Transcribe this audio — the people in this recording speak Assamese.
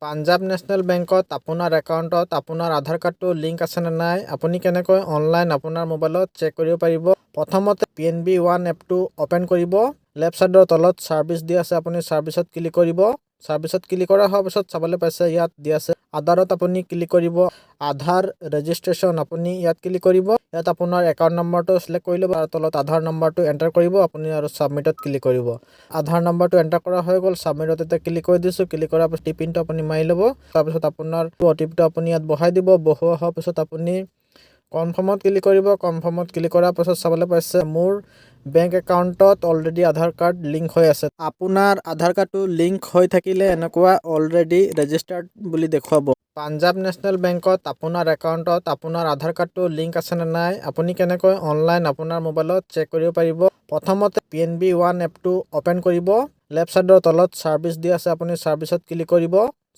পাঞ্জাৱ নেশ্যনেল বেংকত আপোনাৰ একাউণ্টত আপোনাৰ আধাৰ কাৰ্ডটো লিংক আছেনে নাই, আপুনি কেনেকৈ অনলাইন আপোনাৰ মোবাইলত চেক কৰিব পাৰিব। প্ৰথমতে পিএনবি ওৱান এপটো অ'পেন কৰিব। লেফ্ট ছাইডৰ তলত ছাৰ্ভিচ দিয়া আছে, আপুনি ছাৰ্ভিচত ক্লিক কৰিব। ছাৰ্ভিচত ক্লিক কৰা হোৱাৰ পিছত চাবলৈ পাইছে, ইয়াত দিয়া আছে আধাৰত আপুনি ক্লিক কৰিব। আধাৰ ৰেজিষ্ট্ৰেশ্যন, আপুনি ইয়াত ক্লিক কৰিব। ইয়াত আপোনাৰ একাউণ্ট নম্বৰটো চিলেক্ট কৰি ল'ব আৰু তলত আধাৰ নম্বৰটো এণ্টাৰ কৰিব আপুনি আৰু ছাবমিটত ক্লিক কৰিব। আধাৰ নম্বৰটো এণ্টাৰ কৰা হৈ গ'ল। ছাবমিটত এতিয়া ক্লিক কৰি দিছোঁ। ক্লিক কৰাৰ পিছত পিনটো আপুনি মাৰি ল'ব। তাৰপিছত আপোনাৰ অ'টিপিটো আপুনি ইয়াত বহাই দিব। বহোৱা হোৱাৰ পিছত আপুনি কনফাৰ্মত ক্লিক কৰিব। কনফাৰ্মত ক্লিক কৰাৰ পাছত চাবলৈ পাইছে, মোৰ বেংক একাউণ্টত অলৰেডি আধাৰ কাৰ্ড লিংক হৈ আছে। আপোনাৰ আধাৰ কাৰ্ডটো লিংক হৈ থাকিলে এনেকুৱা অলৰেডি ৰেজিষ্টাৰ্ড বুলি দেখুৱাব। পাঞ্জাৱ নেশ্যনেল বেংকত আপোনাৰ একাউণ্টত আপোনাৰ আধাৰ কাৰ্ডটো লিংক আছেনে নাই, আপুনি কেনেকৈ অনলাইন আপোনাৰ মোবাইলত চেক কৰিব পাৰিব। প্ৰথমতে পিএনবি ওৱান এপটো অ'পেন কৰিব। লেফ্ট ছাইডৰ তলত ছাৰ্ভিচ দিয়া আছে, আপুনি ছাৰ্ভিচত ক্লিক কৰিব।